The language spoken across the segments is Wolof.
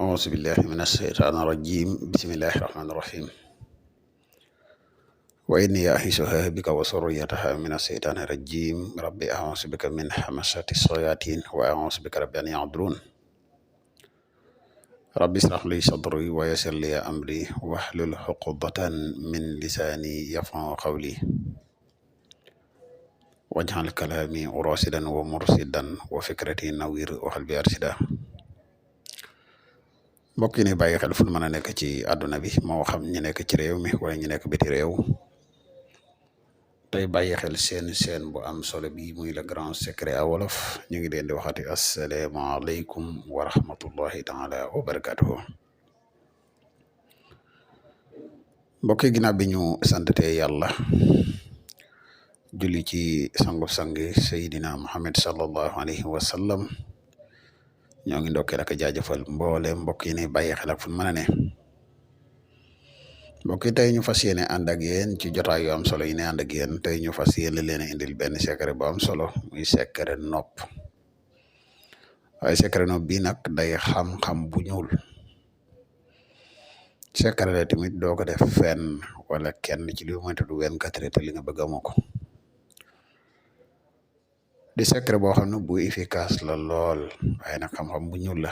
أعوذ بالله من الشيطان الرجيم بسم الله الرحمن الرحيم وإني أعيذها بك وذريتها من الشيطان الرجيم ربي أعوذ بك من همزات الشياطين وأعوذ بك رب أن يحضرون ربي اشرح لي صدري ويسر لي أمري واحلل عقدة من لساني يفقهوا قولي واجعل كلامي راشدا ومرشدا وفكرتي نوير وقلبي أرشدا mbokk yi ni bàyyi xel fu ñu mën a nekk ci àdduna bi moo xam ñu nekk ci réew mi wala ñu nekk biti réew tey bàyyi xel seen bu am solo bi muy le grand secret à wolof ñu ngi leen di waxati asalaamaaleykum wa rahmatullahi taala wa barakatuhu mbokk yi ginnaaw bi ñu santatee yàlla julli ci sangu-sangi Seydina Muhammad sallallahu alayhi wa sallam ñoo ngi ndokkee ak jaajëfal mboole mbokk yi ne bàyyi xel ak fu mën a ne mbokk yi tey ñu fas yéene ànd ak yéen ci jotaay yu am solo yi ne ànd ak yéen tey ñu fas yéene leen indil benn secret bu am solo muy secret nopp waaye secret nopp bii nag day xam-xam bu ñuul secret la tamit doo ko def fenn wala kenn ci li mu tudd 24 heures te li nga bëgg amoo ko di secret boo xam ne bu efficace la lool waaye nag xam-xam bu ñuul la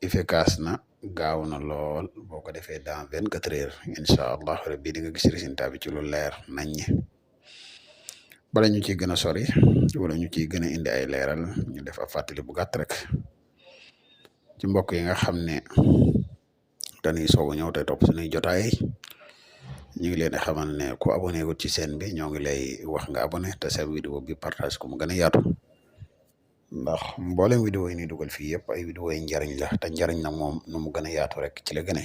efficace na gaaw na lool boo ko defee dans 24 heures incha allah rabbi di nga gis résultat bi ci lu leer nañ ñi bala ñu ciy gën a sori wala ñu ciy gën a indi ay leeral ñu def ab fàttali bu gàtt rek ci mbokk yi nga xam ne dañuy soog a ñëw te topp suñuy jotaay ñu ngi leen di xamal ne ku abonné wut ci chaîne bi ñoo ngi lay wax nga abonné te seen vidéo bi partage ko mu gën a yaatu ndax mboolem vidéo yi ni dugal fii yëpp ay vidéo yi njariñ la te njariñ nag moom nu mu gën a yaatu rek ci la gëne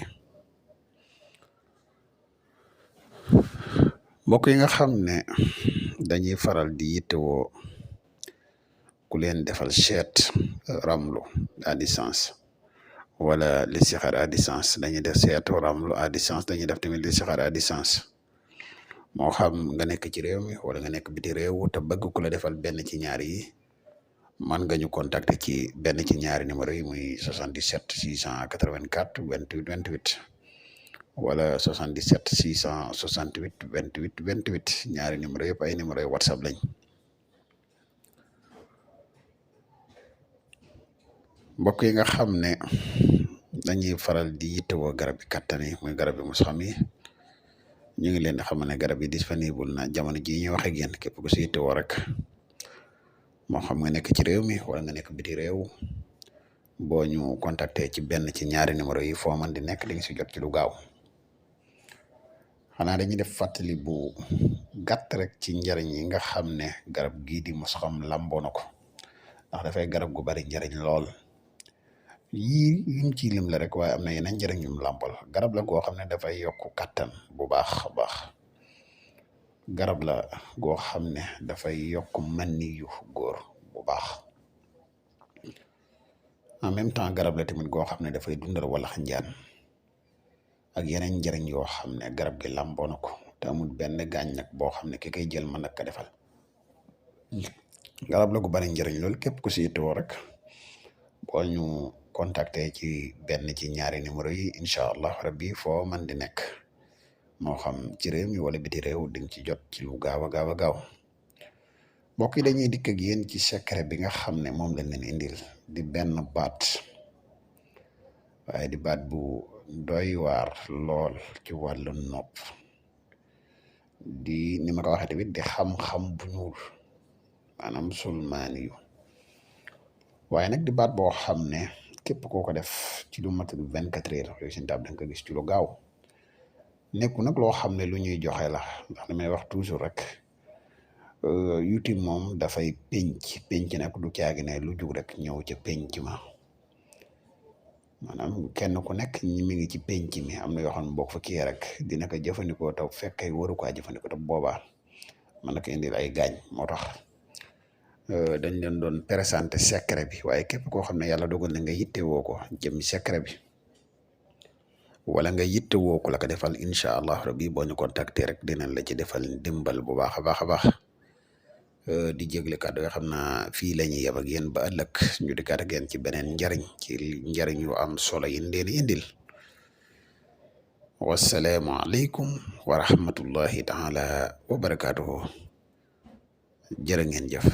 mbokk yi nga xam ne dañuy faral di yittewoo ku leen defal seet ramlu à distance wala listixaar à distance dañuy def seetu ramlu à distance dañuy def tamit listixaar à distance moo xam nga nekk ci réew mi wala nga nekk biti réew te bëgg ku la defal benn ci ñaar yi man nga ñu contacter ci benn ci ñaari numéro yi muy 77 684 28 28 wala 77 668 28 28 ñaari numéro yëpp ay numéro yi whatsapp lañ mbokk yi nga xam ne dañuy faral di yittewoo garab yi kattan yi muy garab yi mos xam yi ñu ngi leen di xamal ne garab yi disponible na jamono jii ñuy wax ak yéen képp ku si yittewoo rek moo xam nga nekk ci réew mi wala nga nekk biti réew boo ñu contacter ci benn ci ñaari numéro yi foo man di nekk di nga si jot ci lu gaaw xanaa dañuy def fàttali bu gàtt rek ci njariñ yi nga xam ne garab gii di mos xam lamboo na ko ndax dafay garab gu bari njariñ lool yii yuñ ci lim la rek waaye am na yeneen njëriñ yum làmpal garab la goo xam ne dafay yokk kattan bu baax a baax garab la goo xam ne dafay yokk manni yu góor bu baax en même temps garab la tamit goo xam ne dafay dundal wala xanjaan ak yeneen njëriñ yoo xam ne garab gi làmboo na ko te amul benn gaañ nag boo xam ne ki koy jël mën nag ko defal garab la gu bari njëriñ loolu képp ku si yittewoo rek boo ñu contacter ci benn ci ñaari numéro yi incha allah rabbi foo man di nekk moo xam ci réew mi wala biti réew di nga ci jot ci lu gaaw a gaaw a gaaw mbokk yi dañuy dikk ak yéen ci secret bi nga xam ne moom lañ leen indil di benn baat waaye di baat bu doy waar lool ci wàllu nopp di ni ma ko waxee tamit di xam-xam bu ñuul maanaam sulmaani yu waaye nag di baat boo xam ne képp koo ko def ci lu matul 24 heures résultat bi da nga ko gis ci lu gaaw nekku nag loo xam ne lu ñuy joxe la ndax li may wax toujours rek YouTube moom dafay penc nag du caagi ne lu jug rek ñëw ca penc ma maanaam kenn ku nekk ñi mi ngi ci penc mi am na yoo xam ne boo ko fa kii rek dina ko jëfandikoo taw fekkee waru ko jëfandikoo te boobaa mën na ko indil ay gaañ moo tax dañ leen doon présenté secret bi waaye képp koo xam ne yàlla dogal na nga yittewoo ko jëmmi secret bi wala nga yittewoo ko la ko defal incha allah rabbi boo ñu contacter rek dinañ la ci defal dimbal bu baax a baax a baax di jégle kàddu yoo xam naa fii la ñuy yem ak yéen ba ëllëg ñu di kat ak yéen ci beneen njariñ ci njariñ yu am solo yi leen indil wassalaamu aleykum wa rahmatullahi taala wa barakaatuhu jërë ngeen jëf